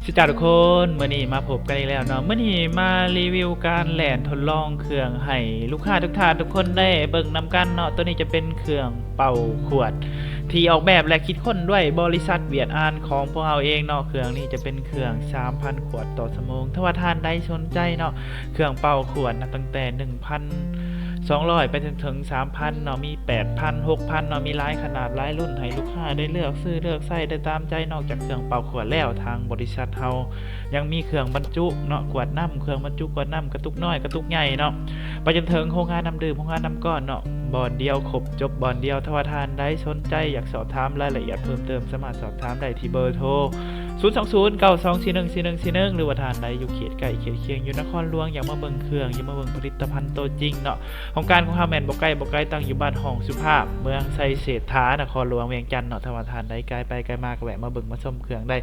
ສະຫວັດດີທຸກຄົນ, ມື້ນີ້ມາພົບກັນອີກແລ້ວເນາະ. ມື້ນີ້ມາຣີວິວການແລ່ນທົດລອງເຄື່ອງໃຫ້ລູກຄ້າທຸກທ່ານທຸກຄົນໄດ້ເບິ່ງນຳກັນເນາະ. ໂຕນີ້ຈະເປັນເຄື່ອງເປົ່າຂວດ ທີ່ອອກແບບ ແລະ ຄິດຄົ້ນດ້ວຍບໍລິສັດຫວຽດອານຂອງພວກເຮົາເອງເນາະ. ເຄື່ອງນີ້ຈະເປັນເຄື່ອງສາມພັນຂວດຕໍ່ຊົ່ວໂມງ. ຖ້າວ່າທ່ານໃດສົນໃຈເນາະ, ເຄື່ອງເປົ່າຂວດນະ ຕັ້ງແຕ່ໜຶ່ງພັນສອງຮ້ອຍໄປຈົນເຖິງສາມພັນເນາະ, ມີແປດພັນ ຫົກພັນເນາະ, ມີຫຼາຍຂະໜາດຫຼາຍລຸ້ນໃຫ້ລູກຄ້າໄດ້ເລືອກຊື້ເລືອກໃຊ້ໄດ້ຕາມໃຈ. ນອກຈາກເຄື່ອງເປົ່າຂວດແລ້ວ, ທາງບໍລິສັດເຮົາຍັງມີເຄື່ອງບັນຈຸເນາະ ກວດນ້ຳ, ເຄື່ອງບັນຈຸກວດນ້ຳ ກະຕຸກນ້ອຍ ກະຕຸກໃຫຍ່ເນາະ, ໄປຈົນເຖິງໂຮງງານນ້ຳດື່ມ ໂຮງງານນ້ຳກ້ອນເນາະ, ບ່ອນດຽວ ຄົບຈົບບ່ອນດຽວ. ຖ້າວ່າທ່ານໃດສົນໃຈຢາກສອບຖາມລາຍລະອຽດເພີ່ມເຕີມ ສາມາດສອບຖາມໄດ້ທີ່ເບີໂທ ສູນສອງສູນ ເກົ້າສອງສີ່ໜຶ່ງ ສີ່ໜຶ່ງສີ່ໜຶ່ງ ຫຼືວ່າທ່ານໃດຢູ່ເຂດໃກ້ເຂດຄຽງ ຢູ່ນະຄອນຫຼວງ ຢາກມາເບິ່ງເຄື່ອງ ຢາກມາເບິ່ງຜະລິດຕະພັນໂຕຈິງເນາະ. ຫ້ອງການຂອງເຮົາແມ່ນບໍ່ໄກບໍ່ໄກ, ຕັ້ງຢູ່ບ້ານຫ້ອງສຸພາບ ເມືອງໄຊເສດຖາ ນະຄອນຫຼວງວຽງຈັນເນາະ. ຖ້າວ່າທ່ານໃດກາຍໄປກາຍມາ ກໍແວະມາເບິ່ງມາຊົມເຄື່ອງໄດ້.